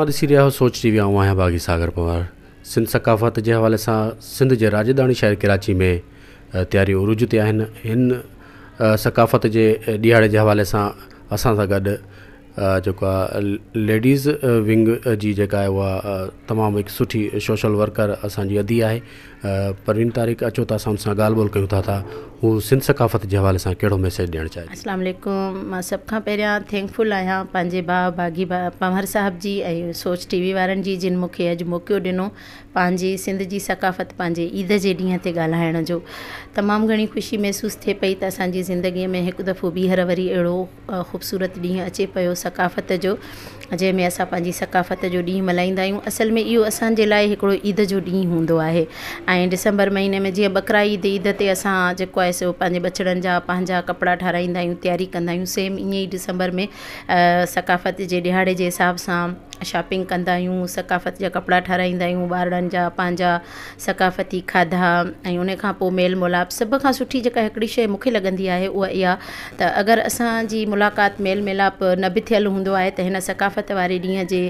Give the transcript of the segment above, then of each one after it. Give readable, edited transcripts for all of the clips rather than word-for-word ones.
ڏسي رهيا آهيو سوچ ٽي وي آئون آهيان باغي ساگر پنهور سنڌ ثقافت جي حوالي سان سنڌ جي راڄڌاني شهر ڪراچي ۾ تياريون عروج تي آهن هن ثقافت جي ڏهاڙي جي حوالي سان اسان سان گڏ جيڪو آهي ليڊيز ونگ جي جيڪا آهي اها تمام هڪ سٺي سوشل ورڪر اسان جي ادي آهي پروين طارق اچو ته اسان ان سان ڳالهه ٻولهه ڪيون ٿا ته هو سنڌ ثقافت جي حوالي سان ڪهڙو ميسيج ڏيڻ چاهي ٿي. اسلام عليڪم مان سڀ کان پهريان thank فل آهيان پنهنجي ڀاء باغي پنهور صاحب جي ۽ سوچ ٽي وي وارن جي جن مون کي اڄ موقعو ڏنو پنهنجي سنڌ جي ثقافت پنهنجي عيد جي ڏينهن تي ڳالهائڻ جو تمام گهڻي خوشي محسوس ٿئي پئي ته اسان جي زندگي ۾ هڪ دفعو ٻيهر وري اهڙو خوبصورت ڏينهن اچي پيو ثقافت جو جنهن ۾ اسان پنهنجي ثقافت جو ڏينهن ملهائيندا آهيون اصل ۾ اهو اسان جي لاءِ هڪڙو عيد جو ڏينهن هوندو آهي ۽ ڊسمبر مهيني ۾ جيئن ٻڪرا عيد عيد تي اسان جيڪو آهي سو پنهنجي ٻچڙن جا پنهنجا ڪپڙا ٺاراهيندا آهيون تياري ڪندا آهيون سيم ائين ئي ڊسمبر ۾ ثقافت جي ڏهاڙي جي حساب سان شاپنگ ڪندا آهيون ثقافت جا ڪپڙا ٺاراهيندا آهيون ٻارڙن جا پنهنجا ثقافتي کاڌا ۽ ان کان پوءِ ميل ملاپ سڀ کان سٺي جيڪا هڪڙي شيءِ مون کي لڳندي آهي اها اها ته اگر اسان جي ملاقات ميل ميلاپ نه به ٿيل هوندو آهي ته هن ثقافت واري ڏينهن جي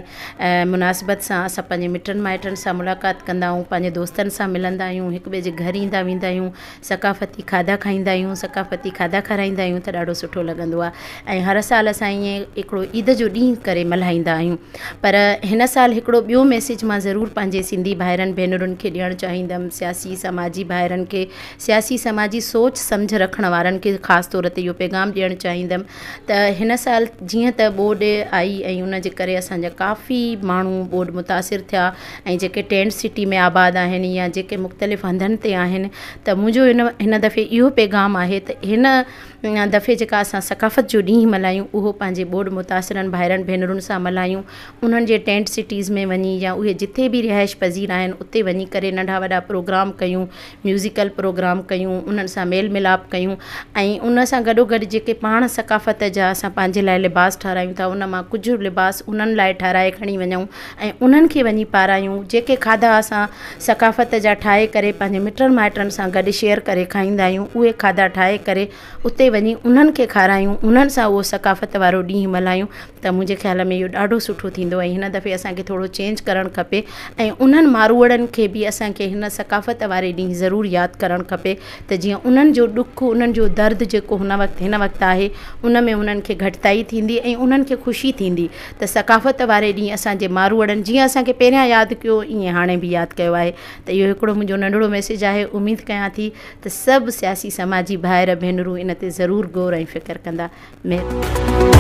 مناسبت سان اسان پنهنجي مٽن مائٽن سان ملاقات ڪندا آهيون پنهنجي دوستن سان ملندا آهيون هڪ ٻئي جي گهر ايندا ويندا آهيون ثقافتي کاڌا کائيندا آهيون ثقافتي کاڌا کارائيندا آهيون ته ڏاڍو سٺو لڳندو آهي ۽ هر سال اسان ائين هڪڙو عيد جو ڏينهن ڪري ملهائيندا آهيون پر هن سال هڪڙو ٻيو ميسيج مان ضرور پنهنجي سنڌي ڀائرن ڀينرن کي ڏيڻ چاهيندم سياسي سماجي ڀائرن کي سياسي سماجي سوچ سمجهه رکڻ وارن کي خاص طور تي اهو پيغام ڏيڻ چاهيندم ته هن سال جيئن ته ٻوڏ آئي ۽ ان جي ڪري اسان جا ڪافي ماڻهو ٻوڏ متاثر ٿيا ۽ جيڪي ٽينٽ سٽي ۾ آباد آهن يا جيڪي مختلف هنڌن تي آهن ته منهنجو هن هن دفعي اهو پيغام آهي ته هن دفعي جيڪا اسان ثقافت جو ڏينهن ملهايون اهو پنهنجي ٻوڏ متاثرن ڀائرن ڀينرن سان ملهايون انهن جي ٽينٽ سٽيز ۾ وڃي يا اهي جتي به رهائش پذير آهن اتي وڃي ڪري ننڍا وڏا پروگرام ڪيون ميوزيڪل پروگرام ڪيون انهن سان ميل ملاپ ڪيون ۽ ان سان گڏو گڏ جيڪي پاڻ ثقافت جا اسان پنهنجي لاءِ لباس ٺاراهيون ٿا ان مان ڪجهه لباس انهن لاءِ ٺاراهي کڻي وڃون ۽ انهن کي وڃي پارايون جيڪي کاڌا اسان ثقافت جا ٺاهي ڪري پنهنجي مٽن مائٽن سان گڏ شيئر ڪري کائيندا آهيون اهي کاڌا ٺاهي ڪري اتي وڃي انهن کي کارايون انهن سان اهو ثقافت وارو ڏينهن ملهايون ته منهنجي خيال ۾ اهو ڏاڍو سٺو ٿيندو ۽ هن دفعي اسان کي ٿورو چينج ڪرڻ کپي ۽ انهن ماروئڙن کي به اسان کي هن ثقافت واري ڏينهن ضرور ياد ڪرڻ کپي ته جيئن انهن جو ڏک انهن جو درد جيڪو هن وقت هن وقت آهي ان ۾ انهن کي گهٽتائي ٿيندي ۽ انهن کي خوشي ٿيندي ته ثقافت واري ڏينهن اسان جي ماروئڙن جيئن اسان کي پهريان ياد ڪيو ائين هاڻي به ياد ڪيو آهي ته اهو هڪڙو منهنجو ننڍڙو ميسيج آهي اميد ڪيان ٿي ته سڀ سياسي سماجي ڀائر ڀينرون ان تي ضرور غور ۽ فڪر ڪندا. مهرباني.